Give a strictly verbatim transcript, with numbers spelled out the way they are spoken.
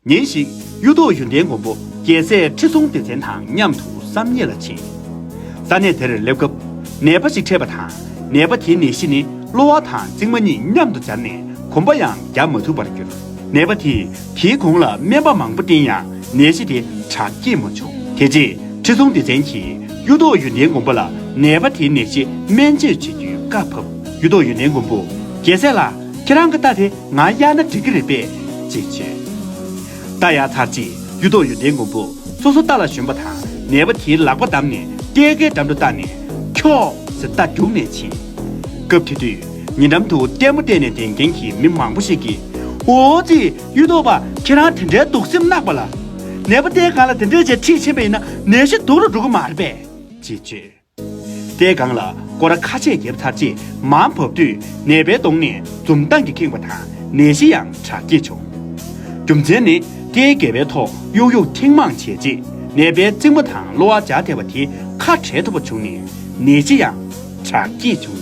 ཉིན་ཞིག་གཡུ་ཐོག་ཡོན་ཏན་མགོན་པོ་རྒྱལ་སྲས་ཁྲི་སྲོང་ལྡེ་བཙན་དང་མཉམ་དུ་བསམ་ཡས་ལ་ཕྱིན། ས་གནས་དེར་སླེབས་སྐབས་ནད་པ་ཞིག་འཕྲད་པ་དང་། ནད་པ་དེའི་ནད་གཞི་ནི་གློ་བ་དང་མཆིལ་མ་གཉིས་མཉམ་དུ་སྦྱར་ནས་གོམ་པ་ཡང་རྒྱག་མ་ཐུབ་པར་གྱུར། ནད་པ་དེས་དེའི་གོང་ལ་སྨན་པ་མང་པོ་བསྟེན་ཡང་ནད་གཞི་དེ་དྲག་སྐྱེད་མ་བྱུང་། དེ་རྗེས་ཁྲི་སྲོང་ལྡེ་བཙན་གྱིས་གཡུ་ཐོག་ཡོན་ཏན་མགོན་པོ་ལ་ནད་པ་དེའི་ནད་གཞི་སྨན་བཅོས་བྱེད་རྒྱུའི་བཀའ་ཕབ། གཡུ་ཐོག་ཡོན་ཏན་མགོན་པོས་རྒྱལ་སྲས་ལགས། ཁྱེད་རང་གི་རྟ་དེ་ང་གཡར་ན་འགྲིག་གི་རེད་པས། ཅེས་བརྗོད། རྟ་གཡར་ཚར་རྗེས་གཡུ་ཐོག་ཡོན་ཏན་མགོན་པོས་སོ་སོ་རྟ་ལ་ཞོན་པ་དང་། ནད་པ་དེའི་ལག་པ་བསྡམས་ནས་རྟའི་ཁའི་འགྲམ་དུ་བཏགས་ནས་ཁྱོག་ཟེར་རྟ་རྒྱུགས་ནས་ཕྱིན། སྐབས་དེ་དུས་ཉེ་འགྲམ་དུ་ལྟད་མོ་བལྟས་ནས་བསྡད་མཁན་གྱི་མི་མང་པོ་ཞིག་གིས། འོ་ཙི། གཡུ་ཐོག་པ། ཁྱེད་རང་དེ་འདྲའི་སྡུག་སེམས་གནག་པ་ལ། ནད་པ་རྟའི་སྒང་ལ་དེ་འདྲས་བྱས་ཁྲིད་ཕྱིན་པ་ཡིན་ན་ནད་གཞི་སྡུག་རུ་འགྲོ་གི་མ་རེད་པས། ཅེས་བརྗོད། རྟའི་སྒང་ལ་སྐོར་ར་ཁ་ཤས་བརྒྱབ་ཚར་རྗེས་མར་བབས་དུས་ནད་པའི་གདོང་ནས་འཛུམ་མདངས་ཀྱིས་ཁེངས་པ་དང་ནད་གཞི་ཡང་དྲག་སྐྱེད་བྱུང་། རྒྱུ་མཚན་ནི་རྟའི་སྒལ་པའི་ཐོག་གཡུག་གཡུག་ཐེངས་མང་བྱས་རྗེས་ནད་པའི་རྩིབ་མ་དང་གློ་བ་འཇག་བསྡད་པ་དེ་ཁ་བྲལ་ཐུབ་པ་བྱུང་ནས་ནད་གཞི་ཡང་དྲག་སྐྱེད་བྱུང་